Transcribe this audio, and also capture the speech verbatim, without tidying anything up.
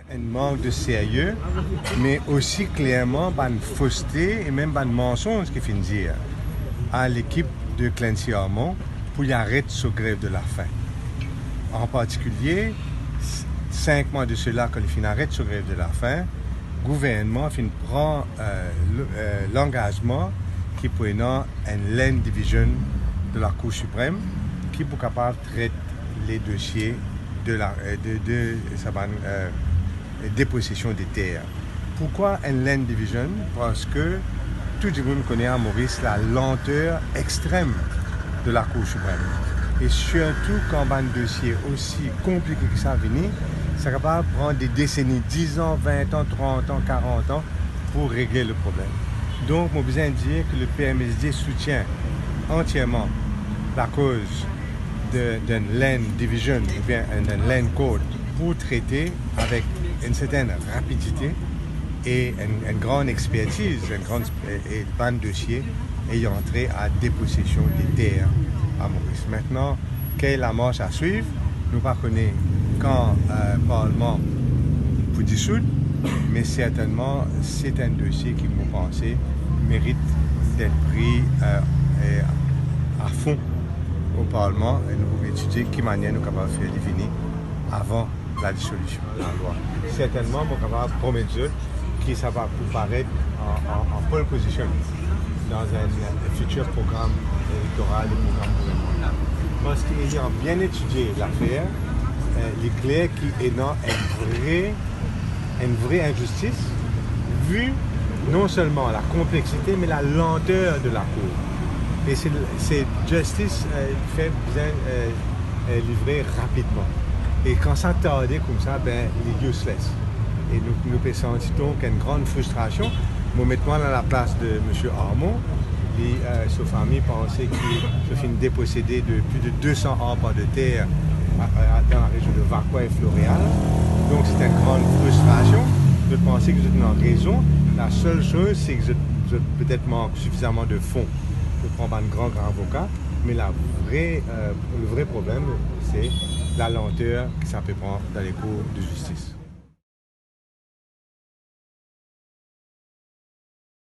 Enn mank de serye, me osi klerman bann foste e mem bann mansonz ki finn dir a lekip de Clancy Armand pou li aret so grev de lafin. An partikilie, s-, sink mwa de sela, kan li finn aret so grev de lafin, gouvernman finn pran, eh, l-, eh, langazman ki pou ena enn land division de Lakour Siprem ki pou kapav tret le dosie de la, eh, de, de sa bann, eh, deposesion de ter. Pourkwa enn land division? Parski tou dimoun kone a Moris la lenteur extrem de Lakour Siprem. E sirtou kan bann dosie osi konplike ki sa vini, sa kapav pran de deseni, diz an, vin an, trant an, karant an pou regle le problem. Donk, mo bizin dir ki le P M S D soutien antierman lakoz de, d'enn land division oubien enn, enn land court pou trete avek enn sertenn rapidite e enn, enn gran expertiz, enn gran, e, e bann dosie e antre a deposesion de ter a Moris. Aster, kel lamars a swiv, nou pa kone kan, eh, parlman pou disoud, me sertennman, se enn dosie ki, mo panse, merit d'et pri, eh, eh, a fon o parlman, e nou pou etidie ki manier nou kapav fer li vini avan ladisolision, lalwa. Sertennman, mo kapav promet zot ki sa va pou paret an, an, an pole position dan enn fitir program elektoral e program gouvernman. Parski, ayan bien etidie lafer, eh, li kler ki ena enn vre, enn vre inzistis, vi non selman la konplexite, me la lenteur de Lakour. E se, se justice, eh, fer bizin, eh, eh, livre rapidman. E kan sa tarde koumsa, be, li useless. E nou, nou pe santi donk enn gran fristrasion. Mo met mwa dan laplas de Misie Armand. Li, eh, so fami panse ki zot finn deposede de plis de de san arpent de ter a, a, a, dan larezion de Vacoas e Floreal. Donk, se enn gran fristrasion. Zot panse ki zot ena rezon. Lasel soz, se ki zot, zot petet mank sifizaman de fon pou pran bann gran, gran avoka. Me la vre, eh, le vre problem, se la lenteur ki sa pe pran dan lekour de zistis.